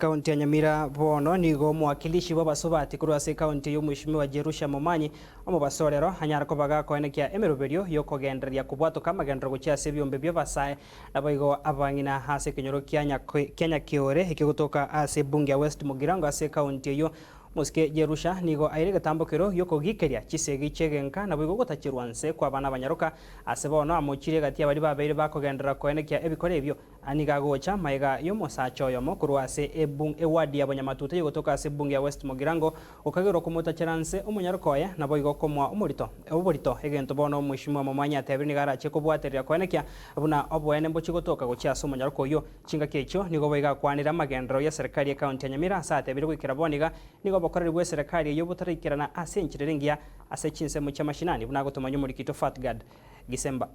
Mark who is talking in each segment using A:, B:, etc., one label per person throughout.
A: Ekaunti ya Nyamira bono nigo omowakilishi bw'abasubati korwa ase ekaunti eyio Omweshimiwa Jerusha Momanyi omobaso orero anyare koba gakoenekia emeroberio y'okogendereria kobwatoka amagenderero gochia ase ebiombe bi'abasae naboigo abang'ina ase ekenyoro kia Nyakeore ekio gotoka ase ebunge ya West Mugirango ase ekaunti eyio. Omosike Jerusha nigo aire egetambokero gi'okogikeria chisegi chi'egenka naboigo gotacherwa nse kw'abana abanyaroka ase bono amochire egati y'abaria babeire bakogenderera koenekia ebikora ebio. Nigo agocha magega y'omosacha oyomo korwa ase ewadi ya Bonyamatuta eyegotoka ase ebunge ya West Mugirango, gokagerwa komotachera nse omonyaroka oye, naboigo komoa omorito oborito, egento bono Omweshimiwa Momanyi atebire nigo arache kobwaterera koenekia buna oboene mbochie gotoka gochia ase omonyaroka oyio. Chingaki echio nigo boigo akwanire amagenderero y'eserekari y'ecounty ya Nyamira ase atebire goikera bono iga nigo obokoreri bw'eserekari eyio botaraikerana ase enchera ere engiya ase chinsemo chia mashinani buna agotomanya omorikito Fatgard Gisemba.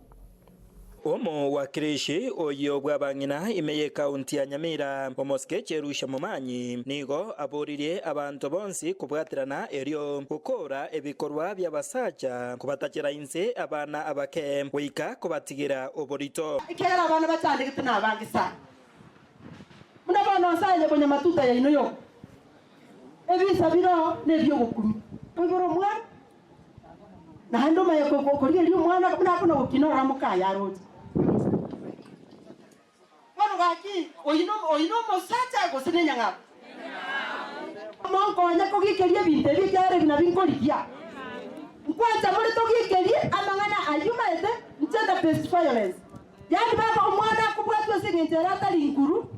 B: Omowakilishi oyio bw'abang'ina ime y'ekaunti ya Nyamira, omosike Jerusha Momanyi, nigo aboririe abanto bonsi kobwaterana erio gokora ebikorwa bi'abasacha kobatachera inse abana abake goika kobatigira oborito.
C: Ekiagera abana bachandegete nabange sana, buna bono nse aye bonyamatuta yaino yoka, ebisa biroo nebi'ogokumia. Oibore omwana, Naende omanye korigereria omwana buna akona gokina ororo mokaye aroche. Bono gaki, oyio oyio nomosacha gose nenyang'au? Monkonye kogikeria ebinto ebi ekiagera ebi nabio nkorigia. Nkwancha more togikerie amang'ana ayio maete gender based violence. Yaani baba omwana akobwatwa ase eng'encho ere atari nkuru,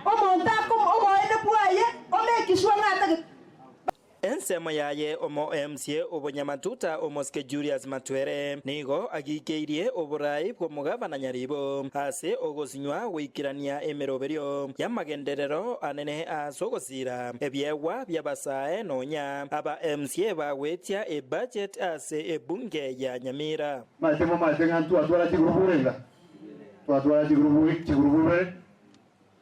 C: omonto akomo oboene bwaye omake sure ng'a atagete.
B: Ensemo yaye omoMCA obonyamatuta omosike Julius Matwere nigo agikeirie oborai bw'omogavana Nyaribo ase ogosinywa goikerania emeroberio y'amagenderero anene ase ogosiira ebiegwa bi'abasae nonya aba MCA bagwetia ebudget ase ebunge ya Nyamira.
D: Maete momaete ng'a ntwatwara chigurubu irenga? Twatwara chigurubu chigurubu ibere.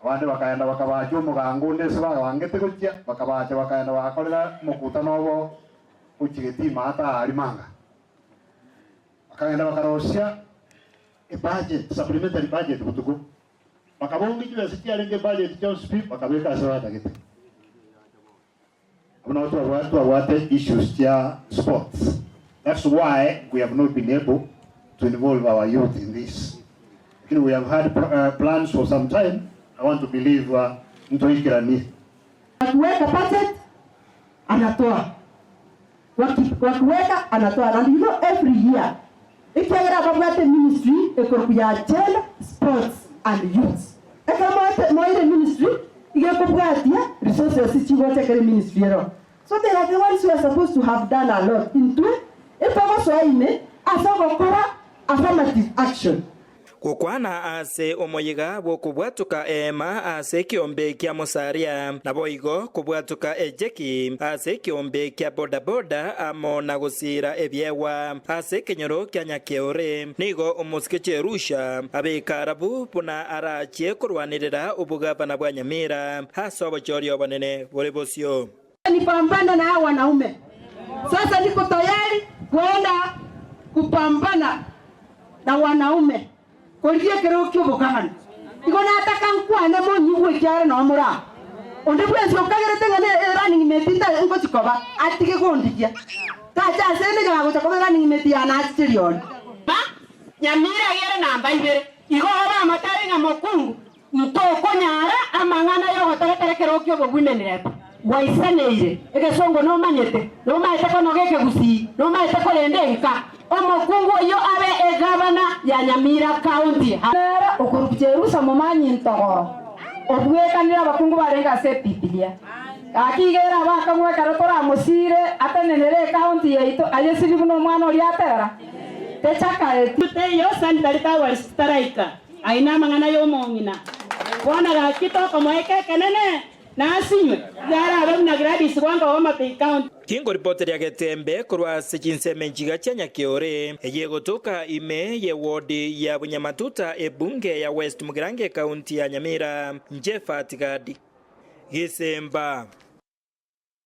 D: Abande bakaenda bakabaacha omogango onde ase babangete gochia, bakabaacha bakaenda bagakorera omokutano obo gochia getima ata aaria manga. Bakagenda bakarosia ebudget, supplementary budget botuko, bakabonga chibesa chiarenge ebudget chionsi pi, bakabeka ase batagete. Abwo nabo twabwate twabwate issues chia sports that's why we have not been able to involve our youth in this lakini we have had plans for some time I want to believe ntoikeranie.
C: Wakiweka budget anatoa wakiweka anatoa and you know every year ekiagera babwate ministry ekorokwa ya gender, sports and youth. Ekero moete moeire ministry iga ekobwatia resources chigocha ekero eministry ero. So they are the ones who are supposed to have done a lot intwe etogosoa ime ase ogokora affirmative action.
B: Gokwana ase omoyega bw'okobwatoka eema ase ekeombe kia Musalia, naboigo kobwatoka ejeki ase ekeombe kia bodaboda amo na gosiira ebiegwa ase ekenyoro kia Nyakeore. Nigo omosike Jerusha abeka arabu buna arachie korwanerera obogavana bwa Nyamira ase obochori obonene bore bosio.
C: Nipambana na hawa wanaume sasa niko tayari kwenda kupambana na wanaume korigia ekerogo ki'obokagani. Igo nataka nkwane monyigwe ekiagera nao more aa. Onde bwensi okagerete ng'a ne running mate ntari ngochi koba, atige gondigia. Tacha ase ende ng'a agocha koba running mate yane achiche riori. Nyamira ere namba ibere, igo obe amatari ng'a mokungu Ntokonyara amang'ana y'ogotoretera ekerogo ki'obowomen rep. Gwaisaneire, egesongo nomanyete, nomaete konoga ekegusii, nomaete korenda enka. Omokungu oyio abe egavana ya Nyamira County.
E: Nere okorokwa Jerusa momanyi ntogoro, obwekanire abakungu barenge ase Ebibilia. Gaki iga ere abakong'u ekero toramosiire atenenere ecounty yaito ayesibi buna omwana oria atera? Techakaeti.
F: Teiyo sanitary towels chitaraika. Aye namang'ana y'omong'ina. Bono gaki tokomoa eke ekenene, na asinywe, iga arabe buna Gladys Wanga o Homa Bay County.
B: Tingoripoteria getembe korwa ase chinsemo enchiga chia Nyakeore, eyio egotoka ime y'ewodi ya Bunyamatuta ebunge ya West Mugirango ekaunti ya Nyamira. Inche Fati Gadi. Gesemba.